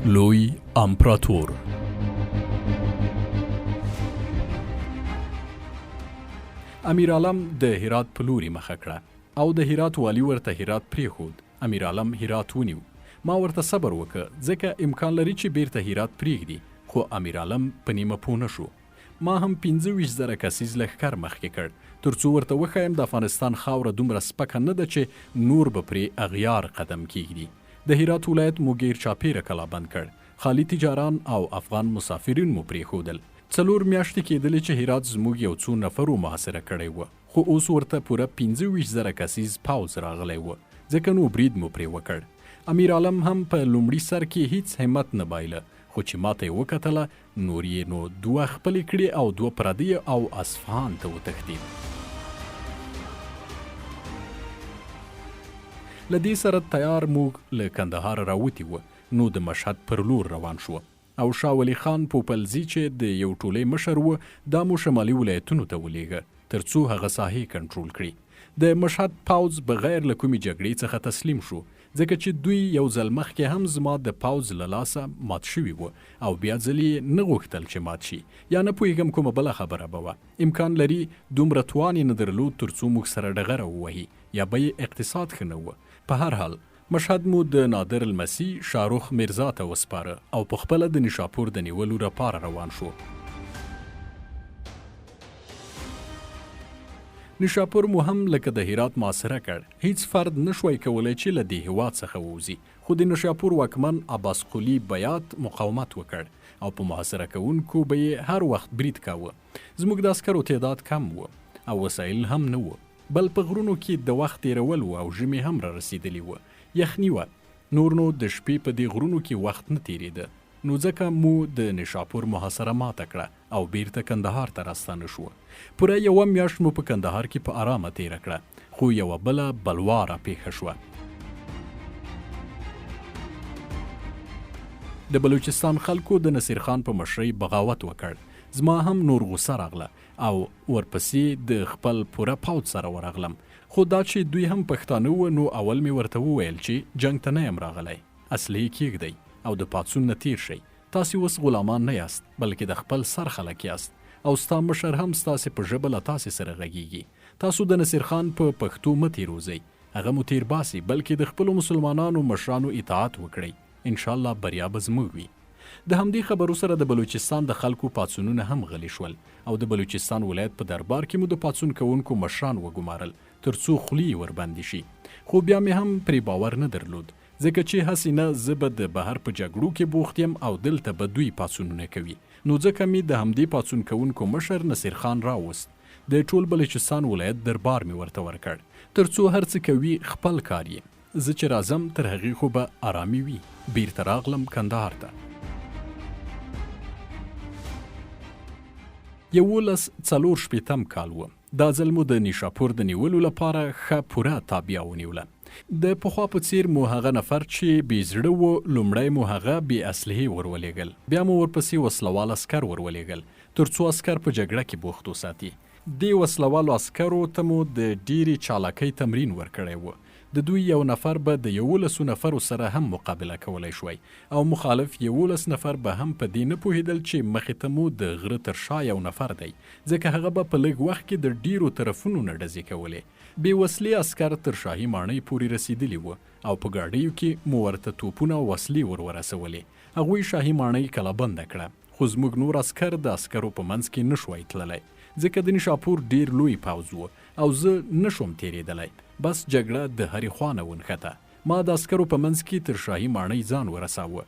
لوی امپراتور. امیر عالم د هرات په لوري مخه کړه او د هرات والي ورته هرات پرېښود. امیر عالم هرات ونیو. ما ورته صبر وکړ، ځکه امکان لري چې بېرته هرات پرېږدي، خو امیر عالم په نیمه پوه نه شو. ما هم 25,000 کسیز لښکر مخکې کړ، تر څو ورته وښایم د افغانستان خاوره دومره سپکه نه ده چې نور به پرې اغیار قدم کېږدي. د هرات ولایت مو ګیر چاپېره کلابند کړ، خالي تجاران او افغان مسافرین مو پرېښودل. څلور میاشتې کېدلې چې هرات زموږ یو څو نفرو محاصره کړی و، خو اوس ورته پوره 25,000 کسیز پوځ راغلی و، ځکه نو برید مو پرې وکړ. امیر عالم هم په لومړي سر کې هیڅ همت نه بایله، خو چې ماته یې وکتله، نور یې نو دوه خپلې کړې او دوه پردۍ او اصفهان ته وتښتېد. له دې سره تیار موږ له کندهاره راوتي و، نو د مشهد پر لور روان شو او شاه ولي خان پوپلزي چې د یو ټولۍ مشر و، دا مو شمالي ولایتونو ته ولېږه، تر څو هغه ساحې کنټرول کړي. د مشهد پوځ بغیر له کومې جګړې څخه تسلیم شو، ځکه چې دوی یو ځل مخکې هم زما د پوځ له لاسه مات شوي وو او بیا ځلې یې نه غوښتل چې مات شي، یا نه پوهېږم کومه بله خبره به وه. امکان لري دومره توان یې نه درلود تر څو موږ سره ډغره ووهي، یا به یې اقتصاد ښه نه و. په هر حال، مشهد مو د نادر لمسي شاهرخ میرزا ته وسپاره او په خپله د نیشاپور د نیولو لپاره روان شو. نیشاپور مو هم لکه د هرات محاصره کړ. هیڅ فرد نه شوای کولی چې له دې هیواد څخه ووځي، خو د نیشاپور واکمن عباس قلي بیات مقاومت وکړ او په محاصره کوونکو به یې هر وخت برید کاوه. زموږ د عسکرو تعداد کم و او وسایل هم نه وو. بل په غرونو کې د وخت تېرول و او ژمي هم رارسېدلي و. یخني وه. نور نو د شپې په دې غرونو کې وخت نه تېرېده. نو ځکه مو د نیشاپور محاصره ماته کړه او بېرته کندهار ته راستانه شوو. پوره یوه میاشت مو په کندهار کې په ارامه تېره کړه، خو یوه بله بلوا راپېښه شوه. د بلوچستان خلکو د نصیر خان په مشرۍ بغاوت وکړ. زما هم نور غوسه راغله او ورپسې د خپل پوره پوځ سره ورغلم. خو دا چې دوی هم پښتانه وو، نو اول مې ورته وویل چې جنګ ته نه یم راغلی. اسلحې کېږدئ او د پاڅون نه تېر شئ. تاسې اوس غلامان نه یاست، بلکې د خپل سر خلک یاست او ستا مشر هم ستاسې په ژبه له تاسې سره غږېږي. تاسو د نصیر خان په پښتو مه تېروځئ، هغه مو تېر باسي، بلکې د خپلو مسلمانانو مشرانو اطاعت وکړئ، ان شاء الله بریا به زموږ وي. د همدې خبرو سره د بلوچستان د خلکو پاڅونونه هم غلي شول او د بلوچستان ولایت په دربار کې مو د پاڅون کوونکو مشران وګمارل تر څو خولې یې وربندې شي. خو بیا مې هم پرې باور نه درلود. ځکه چې هسې نه زه به د بهر په جګړو کې بوخت یم او دلته به دوی پاڅونونه کوي، نو ځکه مې د همدې پاڅون کوونکو مشر نصیر خان راوست، د ټول بلوچستان ولایت دربار مې ورته ورکړ، تر څو هر څه کوي خپل کار یې، زه چې راځم تر هغې خو به ارامي وي، بیرته راغلم کندهار ته. 11 څلور شپېتم کال و، دا ځل مو د نیشاپور د نیولو لپاره ښه پوره تابیا ونیوله. د پخوا په څېر مو هغه نفر چې بې زړه و، لومړی مو هغه بې اسلحې ور ولېږل، بیا مو ورپسې وسله وال عسکر ور ولېږل، تر څو عسکر په جګړه کې بوخت وساتي. دې وسله والو عسکرو ته مو د ډېرې چالاکۍ تمرین ورکړی و. د دوی یو نفر به د یولسو نفرو سره هم مقابله کولی شوای او مخالف 11 نفر به هم په دې نه پوهېدل چې مخې ته مو د غره تر شا یو نفر دی، ځکه هغه به په لږ وخت کې د ډېرو طرفونو نه ډزې کولې. بې وسلې عسکر تر شاهي ماڼۍ پورې رسېدلي وو او په ګاډیو کې مو ورته توپونه او وسلې ور ورسولې. هغوی شاهي ماڼۍ کلابنده کړه، خو زموږ نور عسکر د عسکرو په منځ کې نه شوای تللی، ځکه د نیشاپور ډېر لوی پوځ و او زه نه شوم تېرېدلی. بس جګړه د هرې خوا نه ونښته. ما د عسکرو په منځ کې تر شاهي ماڼۍ ځان ورساوه.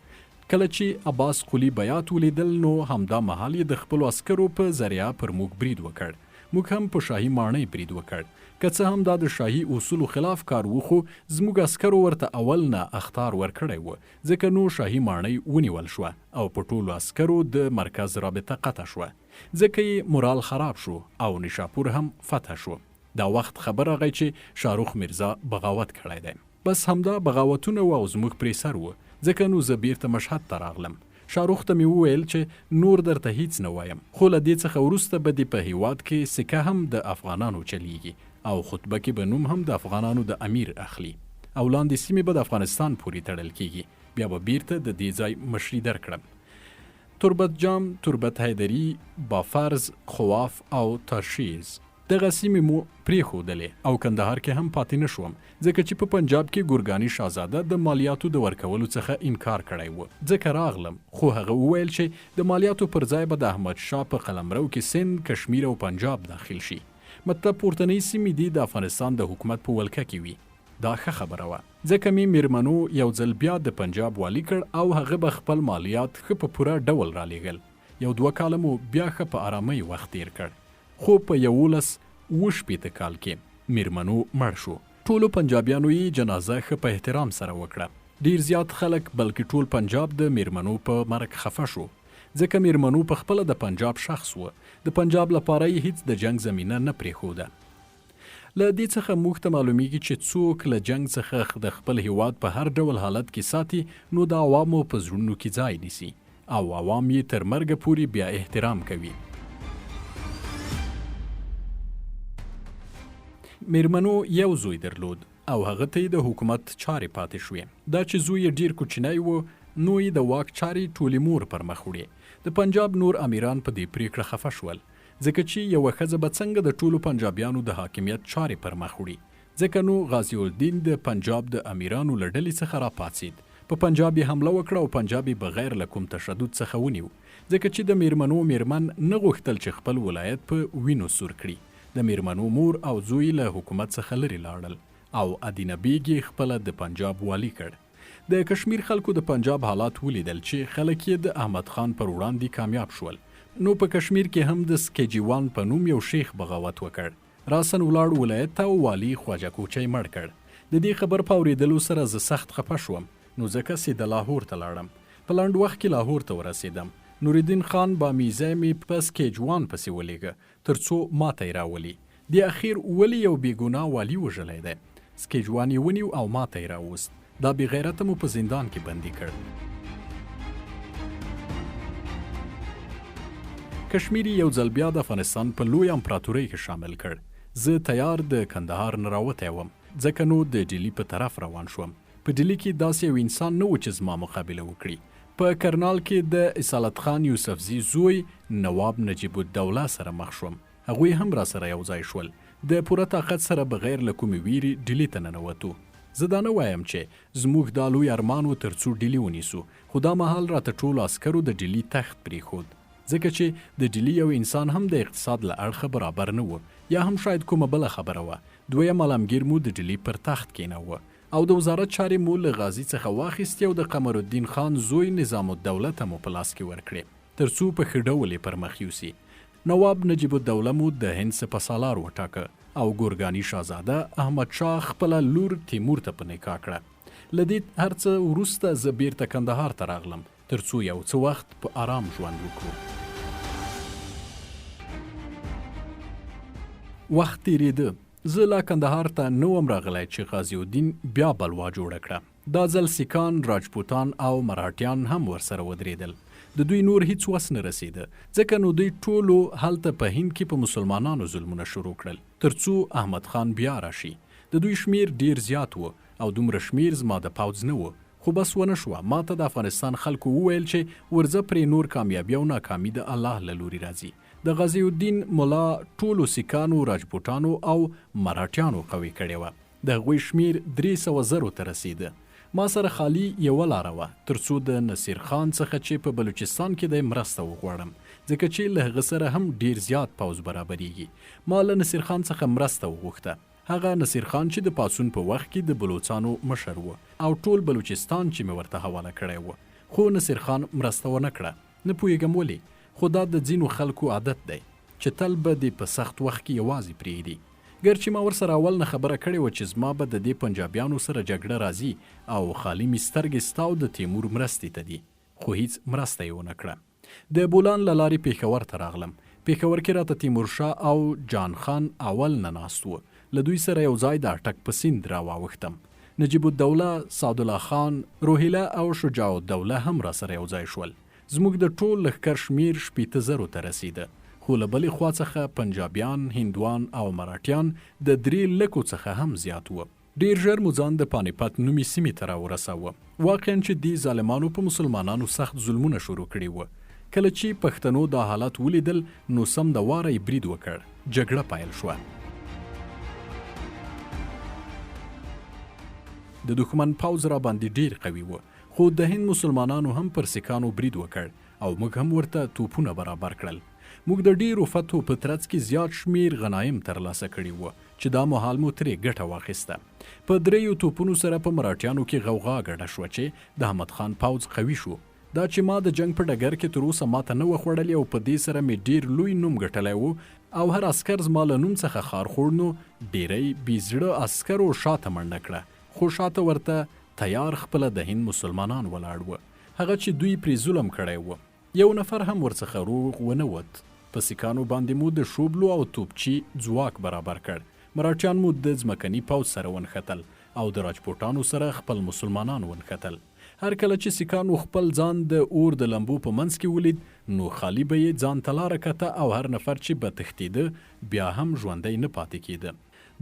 کله چې عباس قلي بیات ولیدل نو همدا مهال یې د خپلو عسکرو په ذریعه پر موږ برید وکړ. موږ هم په شاهي ماڼۍ برید وکړ. که څه هم دا د شاهي اصولو خلاف کار و خو زموږ عسکرو ورته اول نه اخطار ورکړی و، ځکه نو شاهي ماڼۍ ونیول شوه او په ټولو عسکرو د مرکز رابطه قطع شوه. ځکه یې مورال خراب شو او نیشاپور هم فتح شو. دا وخت خبر راغی چې شاهرخ میرزا بغاوت کړی دی. بس همدا بغاوتونه وو او زموږ پرې سر وو، ځکه نو زه بیرته مشهد ته راغلم. شاهرخ ته مې وویل چې نور درته هیڅ نه وایم، خو له دې څخه وروسته به دې په هیواد کې سکه هم د افغانانو چلیږي او خطبه کې به نوم هم د افغانانو د امیر اخلي. او لاندې سیمې به د افغانستان پورې تړل کېږي، بیا به بیرته د دې ځای مشري درکړم. تربت جام، تربت حیدري، بافرز، خواف او ترشیز. دغه سیمې مو پرېښودلې او کندهار کې هم پاتې نه شوم، ځکه چې په پنجاب کې ګورګاني شاهزاده د مالیاتو د ورکولو څخه انکار کړی و، ځکه راغلم، خو هغه وویل چې د مالیاتو پر ځای به د احمد شاه په قلمرو کې سند، کشمیر او پنجاب داخل شي. مطلب پورتنۍ سیمې دې د افغانستان د حکومت په ولکه کې وي. دا ښه خبره وه، ځکه مې میرمنو یو ځل بیا د پنجاب والي کړ او هغه به خپل مالیات ښه په پوره ډول رالېږل. یو دوه کاله مو بیا ښه په ارامۍ وخت تېر کړ، خو په 11 67 کال کې میرمنو مړ شو. ټولو پنجابیانو یې جنازه ښه په احترام سره وکړه. ډېر زیات خلک، بلکې ټول پنجاب د میرمنو په مرګ خفه شو، ځکه میرمنو په خپله د پنجاب شخص و، د پنجاب لپاره یې هیڅ د جنګ زمینه نه پرېښوده. له دې څخه موږ ته معلومیږي چې څوک له جنګ څخه د خپل هیواد په هر ډول حالت کې ساتي نو د عوامو په زړونو کې ځای نیسي او عوام یې تر مرګه پورې بیا احترام کوي. میرمنو یو زوی درلود او هغه ته یې د حکومت چارې پاتې شوې. دا چې زوی یې ډیر کوچنی و نو یې د واک چارې ټولې مور پر مخ وړې. د پنجاب نور امیران په دې پریکړه خفه شول. ځکه چي یوه ښځه به څنګه د ټولو پنجابیانو د حاکمیت چارې پر مخ وړي؟ ځکه نو غازي الدین د پنجاب د امیرانو له ډلې څخه را پاڅید، په پنجاب یې حمله وکړه او پنجاب یې بغیر له کوم تشدد څخه ونیو، ځکه چي د میرمنو میرمن نه غوښتل چې خپل ولایت په وینو سور کړي. د میرمنو مور او زوی له حکومت څخه لرې لاړل او ادینه بیګ یې خپله د پنجاب والي کړ. د کشمیر خلکو د پنجاب حالات ولیدل چې خلک یې د احمد خان پر وړاندې کامیاب شول، نو په کشمیر کې هم د سکیجیوان په نوم یو شیخ بغاوت وکړ. راساً ولاړ ولایت ته او والي خواجه کوچی مړ کړ. د دې خبر په اورېدلو سره زه سخت خپه شوم، نو ځکه سیده لاهور ته لاړم. په لنډ وخت کې لاهور ته ورسېدم. نورالدین خان بامیزی مې په سکیجوان پسې ولېږه، تر څو ماته یې راولي. دې اخیر ولې یو بې ګناه والي وژلی دی؟ سکیجوان یې ونیو او ماته یې راوست. دا بې غیرته مو په زندان کې بندي کړ. کشمیر یې یو ځل بیا د افغانستان په لویه امپراتورۍ کې شامل کړ. زه تیار د کندهار نه راوتی وم، ځکه نو د ډیلي په طرف روان شوم. په ډیلي کې داسې یو انسان نه و چې زما مقابله وکړي. په کرنال کې د اصالت خان یوسفزي زوی نواب نجیب الدوله سره مخ شوم. هغوی هم راسره یو ځای شول. د پوره طاقت سره بغیر له کومې ویرې ډیلي ته ننوتو. زه دا نه وایم چې زموږ دا لوی ارمان و تر څو ډیلي ونیسو، خو دا مهال راته ټولو عسکرو د ډیلي تخت پریښود. ځکه چې د ډیلي یو انسان هم د اقتصاد له اړخه برابر نه و، یا هم شاید کومه بله خبره وه. دویم عالمګیر مو د ډیلي پر تخت کیناوه او د وزارت چارې مو له غازي څخه واخیستې او د قمرالدین خان زوی نظام الدوله ته مو په لاس کې ورکړې. تر څو په ښه ډول یې پر مخ یوسي. نواب نجیب الدوله مو د هند سپه سالار وټاکه او ګورګاني شاهزاده احمد شاه خپله لور تیمور ته په نکاح کړه. له دې هر څه وروسته زه بیرته کندهار ته راغلم تر څو یو څه وخت په ارام ژوند وکړو. وخت تیریده، زه لا کندهار ته نه وم راغلی چې غازي الدین بیا بلوا جوړه کړه. دا ځل سیکان، راجپوتان او مراټیان هم ورسره ودرېدل. د دوی نور هیڅ وس نه رسېده، ځکه نو دوی ټولو هلته په هند کې په مسلمانانو ظلمونه شروع کړل، تر څو احمد خان بیا راشي. د دوی شمېر ډېر زیات و او دومره شمېر زما د پوځ نه و، خو بس ونه شوه، ماته د افغانستان خلکو وویل چې ورځه پرې نور کامیابي او ناکامي د الله له لوري راځي. د غازي الدین ملا ټولو سیکانو، راجپوتانو او مراټیانو قوي کړې وه. د هغوی شمېر 300 زرو ته رسېده. ما سره خالي یوه لاره وه، تر څو د نصیر خان څخه چې په بلوچستان کې دی مرسته وغواړم، ځکه چې له هغه سره هم ډېر زیات پوځ برابرېږي. ما له نصیر خان څخه مرسته وغوښته. هغه نصیر خان چې د پاڅون په وخت کې د بلوڅانو مشر و او ټول بلوچستان چې مې ورته حواله کړی و. خو نصیر خان مرسته ونه کړه. نه پوهېږم ولې، خو دا د ځینو خلکو عادت دی، چې تل به دې په سخت وخت کې یوازې پرېږدي. ګر چې ما ورسره اول نه خبره کړې وه چې زما به ددې پنجابیانو سره جګړه راځي او خالي مې سترګې ستا او د تیمور مرستې ته دي، خو هیڅ مرسته یې ونه کړه. د بولان له لارې پېښور ته راغلم. پېښور کې راته تیمور شاه او جان خان اول نه ناست وو. له دوی سره یو ځای د اټک په سیند را واوښتم. نجیب الدوله، سعدالله خان، روهیله او شجاع الدوله هم راسره یو ځای شول. زموږ د ټول لښکر شمېر 60 زرو ته رسېده، خو له بلې خوا څخه پنجابیان، هندوان او مراټیان د درې لکو څخه هم زیات وو. ډېر ژر مو ځان د پانیپت نومې سیمې ته راورساوه. واقعاً چې دې ظالمانو په مسلمانانو سخت ظلمونه شروع کړي وو. کله چې پښتنو دا حالت ولیدل نو سم د واره یې برید وکړ. جګړه پیل شوه. د دښمن پوځ راباندې ډېر قوي و، خو د هند مسلمانانو هم پر سیکانو برید وکړ او موږ هم ورته توپونه برابر کړل. موږ د ډېرو فتحو په ترڅ کې زیات شمېر غنایم ترلاسه کړي وو چې دا مهال مو ترې ګټه واخیسته. په درېیو توپونو سره په مراټیانو کې غوغا ګډه شوه چې د احمد خان پوځ قوي شو. دا چې ما د جنګ په ډګر کې تر اوسه ماته نه وه خوړلې او په دې سره مې ډېر لوی نوم ګټلی و او هر عسکر زما له نوم څخه خار خوړ نو ډېری بې زړه عسکرو شاته منډه کړه خو شاته ورته تیار خپله د هند مسلمانان ولاړ وو هغه چې دوی پرې ظلم کړی و. یو نفر هم ورڅخه روغ ونه وت. په سیکانو باندې مو د شوبلو او توپچي ځواک برابر کړ. مراټیان مو د ځمکني پوځ سره ونښتل او د راجپوټانو سره خپل مسلمانان ونښتل. هر کله چې سیکانو خپل ځان د اور د لمبو په منځ کې ولید، نو خالي به یې ځان ته لاره کته او هر نفر چې به تښتېده، بیا هم ژوندی نه پاتې کېده.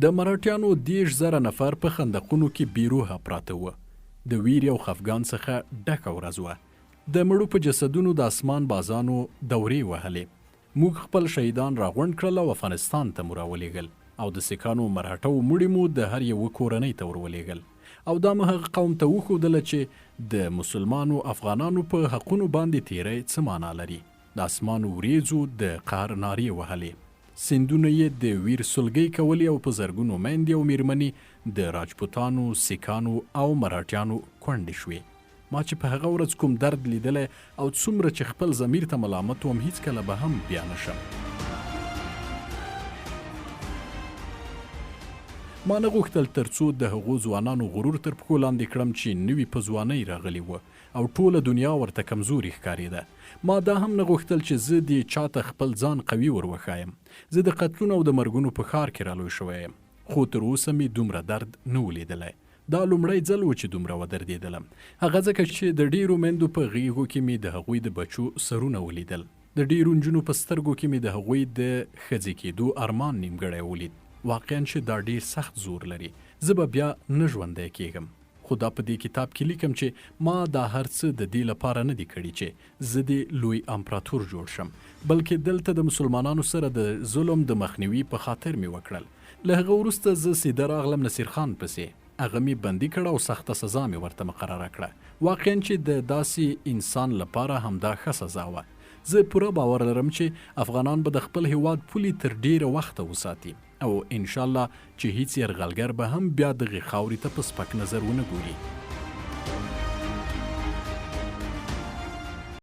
د مراټیانو 30,000 نفر په خندقونو کې بې روحه پراته وو. د وېرې او خفګان څخه ډکه ورځ وه. د مړو په جسدونو د اسمان بازانو دورې وهلې. موږ خپل شهیدان راغونډ کړل او افغانستان ته مو راولېږل او د سیکانو مرهټو مړي مو د هر یوه کورنۍ ته ورولېږل او دا مو هغه قوم ته وښودله چې د مسلمانو افغانانو په حقونو باندې تېری څه مانا لري. د اسمان ورېځو د قهر نارې وهلې. سیندونو یې د ویر سلګۍ کولې او په زرګونو میندې او مېرمنې د راجپوتانو، سیکانو او مرهټیانو کونډې شوې. ما چې په هغه ورځ کوم درد لیدلی او څومره چې خپل ضمیر ته ملامت وم هیڅکله به هم بیا نه شم. ما نه غوښتل تر څو د هغو ځوانانو غرور تر پښو لاندې کړم چې نوي په ځوانۍ راغلي وو او ټوله دنیا ورته کمزوري ښکارېده. ما دا هم نه غوښتل چې زه دې چاته خپل ځان قوي ور وښایم. زه د قتلونو او د مرګونو په ښار کې رالوی شوی یم، خو تر اوسه مې دومره درد نه و لیدلی. دا لومړی ځل و چې دومره ودردېدلم. هغه ځکه چې د ډېرو میندو په غېږو کې مې د هغوی د بچو سرونه ولیدل. د ډېرو نجونو په سترګو کې مې د هغوی د ښځې کېدو ارمان نیمګړی ولید. واقعاً چې دا ډېر سخت زور لري. زه به بیا نه ژوندی کېږم. خو دا په دې کتاب کې لیکم چې ما دا هر څه د دې لپاره نه دي کړي چې زه دې لوی امپراتور جوړ شم، بلکې دلته د مسلمانانو سره د ظلم د مخنیوي په خاطر مې وکړل. له هغه وروسته زه سیده راغلم نصیر خان پسې، هغه مې بندي کړ او سخته سزا مې ورته مقرره کړه. واقعاً چې د داسې انسان لپاره همدا ښه سزا وه. زه پوره باور لرم چې افغانان به د خپل هېواد پولې تر ډېره وخته وساتي او ان شاءالله چې هیڅ یرغلګر به هم بیا دغې خاورې ته په سپک نظر ونه ګوري.